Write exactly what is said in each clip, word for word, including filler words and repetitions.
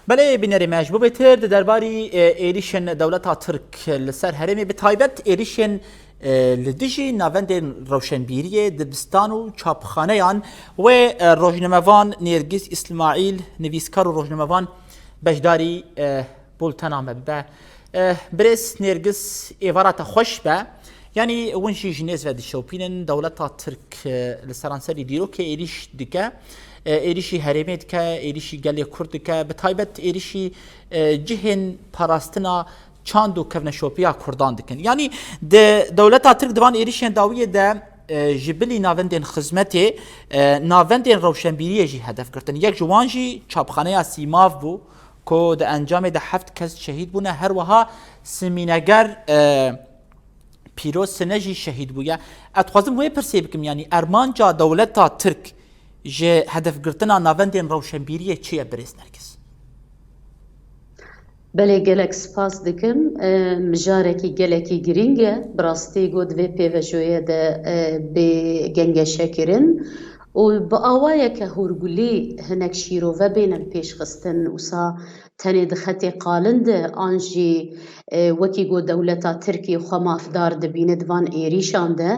Belê, bînerê me, ji bo bêtir di derbarî, e, êrîşên dewleta Tirk li ser herêmê, bi taybet êrîşên, e, li dijî navendên rewşenbîriyê, dibistan û çapxaneyan wê, e, rojnamevan Nêrgiz Îsmaîl, nivîskar û rojnamevan, beşdarî, e, bultena me bibe. E, birêz Nêrgiz, êvara te xweş be. Yanî hûn jî ji nêz ve dişopînin, dewleta Tirk, e, li seranserî dîrokê êrîş dike. E, êrîşî herêmê dike, êrîşî gelê Kurd dike. Bi taybet êrîşî, e, cihên parastina çand û kevneşopiya Kurdan dikin. Yanî di dewleta Tirk di van êrîşên dawiyê de, e, ji bilî navendên xizmetê, e, navendên rewşenbîriyê jî hedef girtin. Yek ji wan jî çapxaneya Sîmav bû, ku di encamê de heft kes şehîd bûne. Her wiha simîneger, e, Pîroz Sine jî şehîd bûye. Ez dixwazim wê pirsê bikim, yanî armanca dewleta Tirk ji hedefgirtina navendên rewşenbîriyê çi ye, birêz Nergiz? Belê, gelek spas dikim. E, mijarekî gelekî girîng e. Bi rastî got vê pêvejoyê de, e, bê gengeşe kirin. Û bi awayeke hûrgulî hinek şîrove bênin pêşxistin. Wisa tenê di xetê qalin de an jî, e, wekî got dewleta Tirkî xwe mafdar dibîne di van êrîşan de,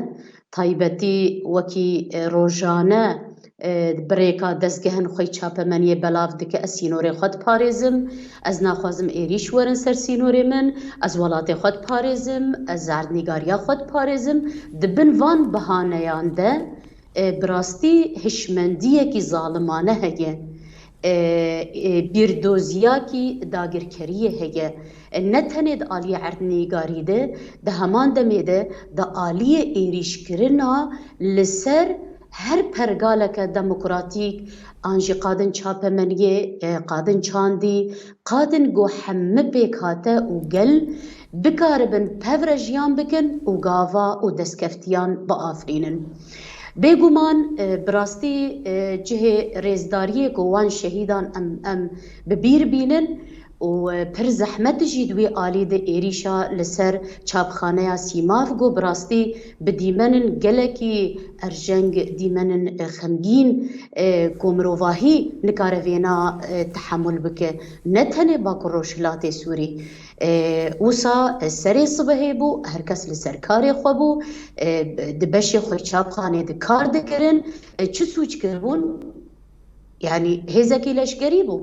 taybetî wekî, e, rojane, e, bi rêka dezgehên xwe yê çapemeniyê belav dike, ez sînorê xwe diparêzim, ez naxwazim êrîş werin ser sînorê min, ez welatê xwe diparêzim, ez erdnîgariya xwe diparêzim. Di bin van bihaneyan de, e, bi rastî hişmendiyekî zalimane heye. E, e, bîrdoziyakî dagirkeriyê heye. E, ne tenê di aliyê erdnîgarî de, di heman demê de di aliyê êrîşkirina li ser her pergaleke demokratîk, an jî qadin çapemeniyê, e, qadin çandî, qadin ku hemî pêkhate û gel bikaribin pev re jiyan bikin û gava û destkeftiyan biafirînin. Bêguman, e, bi rastî, e, cihê rêzdariyê ku wan şehîdan em, em bi bîr bînin û, e, pir zehmet jî di wê alî de êrîşa li ser çapxaneya Sîmav ku bi rastî bi dîmenin gelekî erjeng, dîmenin, e, xemgîn, e, ku mirovahî nikare vêna, e, tehemul bike. Ne tenê Bakur Rojhilatê Sûrî. E, wisa, e, serê sibehê bû, her kes li ser karê xwe bû, e, di beşê xwe çapxanê de kar dikirin, e, çi sûc kiribûn? Yanî hêzekî leşkerî bû,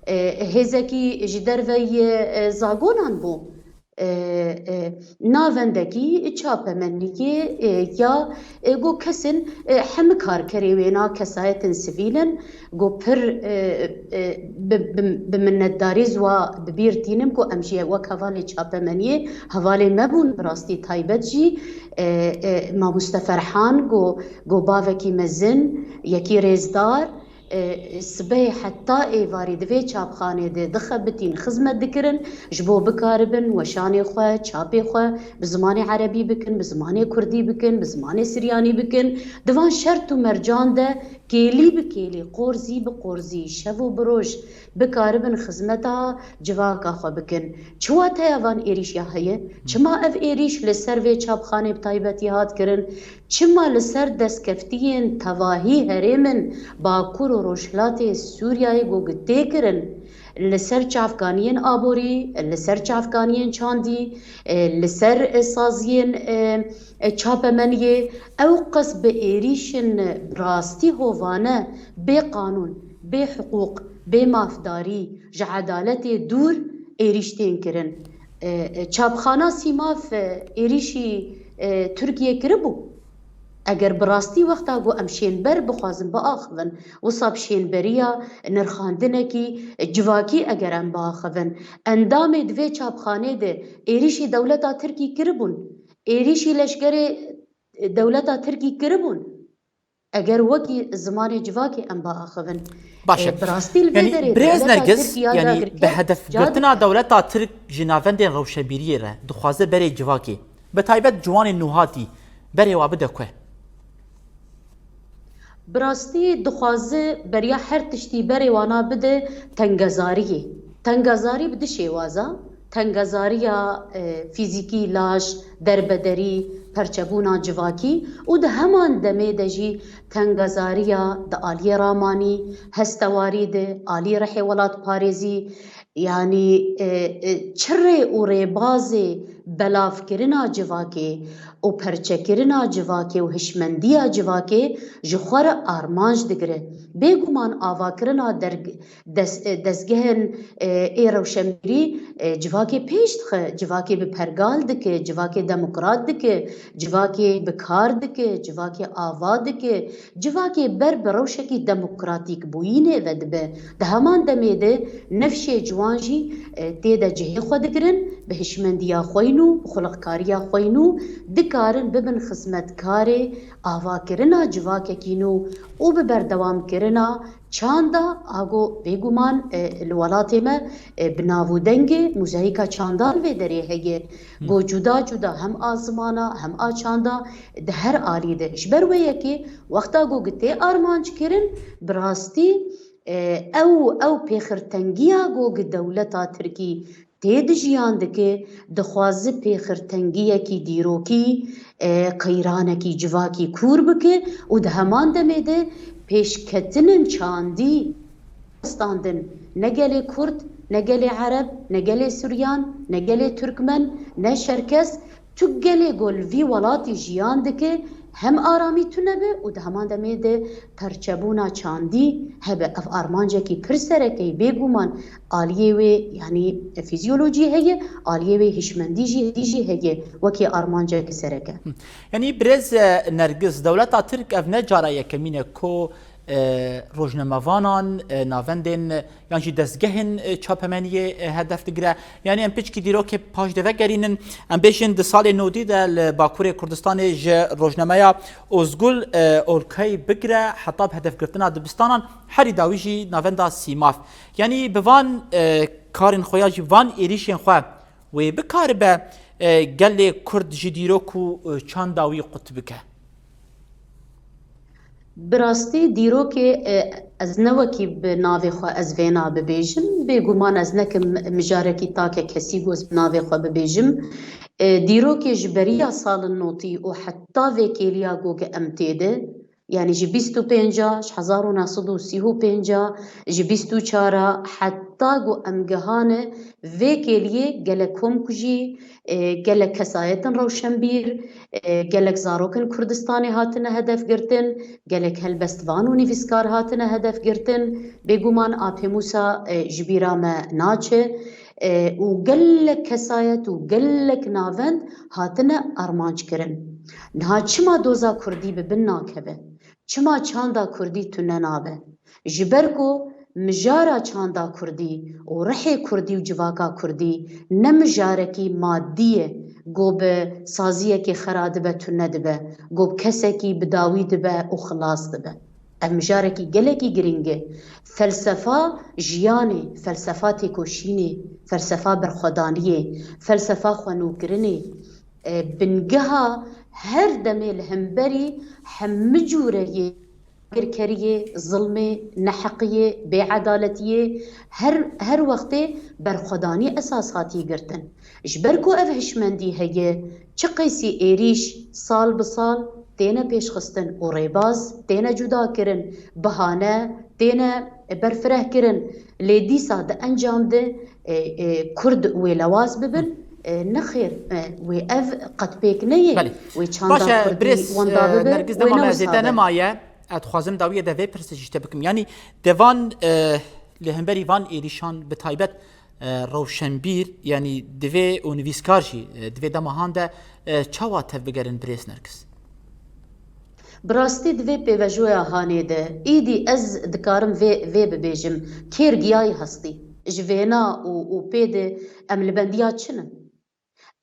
e, hêzekî ji derveyî, e, zagonan bû. E, e, navendekî çapemeniyê, e, ya, e, ku kesên, e, hemî karkerê wêna kesayetin sivîl in, ku pir, e, e, bi, bi, bi minnetdarî ziwa bi bîr tînim ku em jî wek hevalê çapemeniyê hevalê me bûn, bi rastî taybet jî, e, e, mamoste Ferhan ku, ku bavekî mezin, yekî rêzdar, e, sibehê heta êvarî di vê çapxanê de dixebitîn, xizmet dikirin, ji bo bikaribin weşanê xwe, çapê xwe bi zimanê erebî bikin, bi zimanê kurdî bikin, bi zimanê siryanî bikin. Di van şert û mercan de kêlî bi kêlî, qorzî bi qorzî, şev û bi roj bikaribin xizmeta civaka xwe bikin. Çi wateya van êrîşa heye? Çima ev êrîş li ser vê çapxanê bi taybetî hat kirin? Çima li ser destkeftiyên tevahî herêmin Bakur û Rojhilatê Sûriyeyê ku tê kirin, li ser çavkaniyên aborî, li ser çavkaniyên çandî, e, li ser, e, saziyên, e, e, çapemeniyê, ew qas bi êrîşin bi rastî hovane, bê qanûn, bê hiqûq, bê mafdarî, ji edaletê dûr êrîş tên kirin. E, e, çapxana Sîmav, e, êrîşî, e, Tirkiyê kiribû. Eger bi rastî wexta ku em şênber bixwazin biaxivin, wisa bi şênberiya nirxandinekî civakî eger em biaxivin, endamê di vê çapxanê de êrîşî dewleta Tirkî kiribûn, êrîşî leşkerê dewleta Tirkî kiribûn. Eger wekî zimanê civakê em biaxivin. Baş e. E, bi rastî li vê Yanî derê birêz dewleta Nergiz, Tirk ya yanî dagirker, bi hedefgirtina ca dewleta Tirk ji navendên rewşenbîriyê re dixwaze berê civakê, bi taybet ciwanên nûhatî, berê wa bide ku? Bi rastî dixwaze beriya her tiştî berê wana bide tengezariyê. Tengezarî bi du şêwaza, tengezariya, e, fîzîkî, laş, derbederî, perçebûna civakî û di heman demê de jî tengazariya di aliyê ramanî, hestewarî di alî rihê welatparêzî, yanî, e, e, çirê û rêbazê belavkirina civakê û perçekirina civakê û hişmendiya civakê ji xwe re armanc digire. Bêguman avakirina derg-, des-, e, dezgehên, e, ê rewşenbîrî, e, civakê pêş dixe, civakê bi pergal dike, civakê demokrat dike, civakê bi kar dike, civakê ava dike, civakê ber bi rewşekî demokratîk bûyînê ve dibe. Di heman demê de nifşê ciwan jî, e, tê de cihê xwe digirin, bi hişmendiya xwe yî nû, bi xuliqkariya xwe yî nû, dikarin bibin xizmetkarê avakirina civakekî nû û bi berdewamkirina çanda, ago bêguman, e, li welatê me, e, bi nav û dengê mozayîka çanda li vê derê heye. Go cuda cuda hem a zimana hem a çanda di her alî de. Ji ber wê yekê wexta go gi tê armanc kirin, bi rastî, e, ew, ew pêxirtengiya go gi dewleta Tirkî tê di jiyan dike, dixwaze pêxirtengiyekî dîrokî, e, qeyranekî civakî kûr bike û di heman demê de pêşketinên çandî standin. Ne gelê Kurd, ne gelê Ereb, ne gelê Suryan, ne gelê Türkmen, ne Şerkes, tu gelê ku li vî welatî jiyan dike, hem aramî tune be û di heman demê de perçebûna çandî hebe. Ev armancekî pir sereke ye, bêguman aliyê wê, yanî fizyolojî heye, aliyê wê hişmendî jî, jî heye, wekî armanceke sereke. Yanî birêz, e, Nergiz, dewleta Tirk ev ne cara yekemîn e ku, e, rojnamevanan, e, navendên, e, yan jî dezgehên, e, çapemeniyê, e, hedef digire. Yanî em piçkî dîrokê paş de vegerînin, em bêjin di salê nodî de li Bakurê Kurdistanê ji rojnameya Ozgul, e, Olkay bigire heta bi hedefgirtina dibistanan herî dawî jî navenda Sîmav. Yanî bi van, e, karên xwe ya jî van êrîşên xwe wê bikaribe, e, gelê Kurd ji dîrok û, e, çanda wî qut bike? Bi rastî dîrokê, e, ez ne wekî bi navê xwe ez vêna bibêjim. Bêguman ez nekim mijarekî take kesî ku ez bi navê xwe bibêjim. E, dîrokê ji beriya salin notî û heta vê kêliya ku em tê de, yanî ji bîst û pênca, ji hezar û neh sed û sî û pênca, ji bîst û çara heta ku em gihane vê kêliyê gelek komkujî, e, gelek kesayetên rewşenbîr, e, gelek zarokên Kurdistanê hatine hedef girtin, gelek helbestvan û nivîskar hatine hedef girtin. Bêguman Apê Mûsa, e, ji bîra me naçe, e, û gelek kesayet û gelek navend hatine armanc kirin. Niha çima doza Kurdî bi bin nakeve? Çima çanda Kurdî tune nabe? Ji ber ku mijara çanda Kurdî û rihê Kurdî û civaka Kurdî ne mijarekî madî ye, ku bi saziyekê xera dibe tune dibe, ku bi kesekî bi dawî dibe û xilas dibe. Ev mijarekî gelekî girîng e. Felsefa jiyanê, felsefa têkoşînê, felsefa berxwedaniyê, felsefa xwenûkirinê, e, bingeha her demê li hemberî hemû cûre yê agirkeriyê, zilmê, neheqiyê, bêedaletiyê, her, her wextê berxwedanî esas hatiye girtin. Ji ber ku ev hişmendî heye, çi qeysî êrîş sal bi sal têne pêşxistin û rêbaz têne cuda kirin, bihane têne berfireh kirin, lê dîsa di encam de, e, e, Kurd wê lewaz bibin, e, nexêr, e, wê ev qet pêk neyê, Belê. Wê çanda Baş e, Kurdî birêz, wenda e, bibe, Nergiz, wê dema me zêde newisa be. Nemaye, ez dixwazim dawiyê de vê pirsê jî te bikim. Yanî devan, e, li hemberî van êrîşan bi taybet, e, rewşenbîr, yanî divê û nivîskar jî, e, divê dema han de, e, çawa tevbigerin birêz Nergiz? Bi rastî divê pêvajoya hanê de, îdî ez dikarim vê, vê bibêjim, kêr giyayî hestî. Ji vêna û, û pê de em li bendiya çi ne?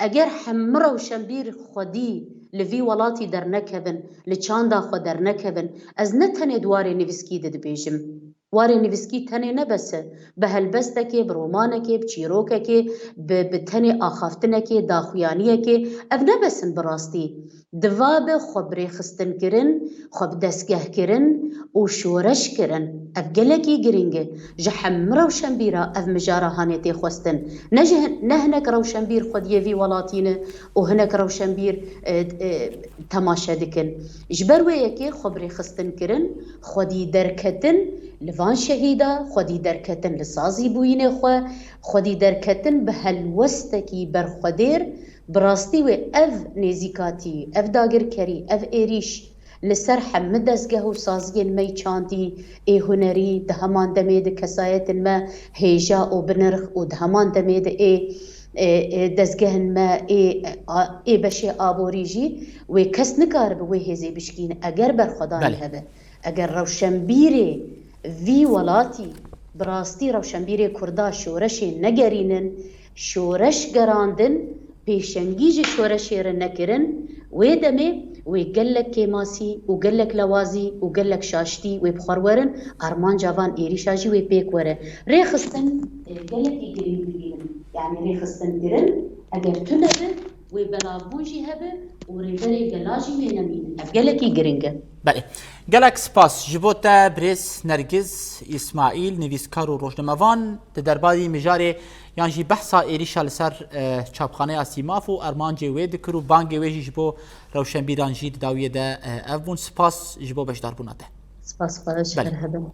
Eger hemû rewşenbîr xwedî li vî welatî dernekevin, li çanda xwe dernekevin, ez ne tenê di warê nivîskî de dibêjim. Warê nivîskî tenê ne bes e. Bi helbestekê, bi romanekê, bi çîrokekê, bi, bi tenê axaftinekê, daxuyaniyekê, ev ne bes in bi rastî. Diva bi xwe bi rêxistin kirin, xwe bi destgeh kirin û şoreş kirin. Ev gelekî girîng e. Ji hemû rewşenbîra ev mijara hanê tê xwestin. Ne ji hin-, ne hinek rewşenbîr xwediyê vî welatî ne û hinek rewşenbîr, e, e, temaşe dikin. Ji ber wê yekê xwe bi rêxistin kirin, xwedî derketin li van şehîda, xwedî derketin li sazî bûyînê xwe, xwedî derketin bi helwestekî berxwedêr. Bi rastî wê ev nêzîkatî, ev dagirkerî, ev êrîş li ser hemû dezgeh û saziyên me yî çandî, ê hunerî, di heman demê de kesayetên me hêja û binirx û di heman demê de ê, ê, ê dezgehên me ê, a, ê beşê aborî jî wê kes nikaribe wê hêzê bişkîne eger berxwedanî Belê. hebe. Eger rewşenbîrê vî welatî bi rastî rewşenbîrê Kurda şoreşê negerînin, şoreş gerandin, pêşengî ji şoreşê re nekirin, wê demê wê gelek kêmasî û gelek lewazî û gelek şaştî wê bi xwe re werin, armanca van êrîşa jî wê pêk were. Rêxistin, e, gelekî girîng dibînim. Yanî rêxistin kirin, eger tune be, wê belavbûn jî hebe û rêberê gela jî wê nemîne. Ev gelekî girîng e. Belê. Gelek spas ji bo te birêz Nergiz Îsmaîl, nivîskar û rojnamevan, di derbarî mijarê yan jî behsa êrîşa li ser, e, çapxaneya Sîmaf û armancê wê dikir û bangê wê jî ji bo rewşenbîran jî di dawiyê de, e, ev bûn. Spas ji bo beşdarbûna te. Spas xwe, ji Belê. her hebin.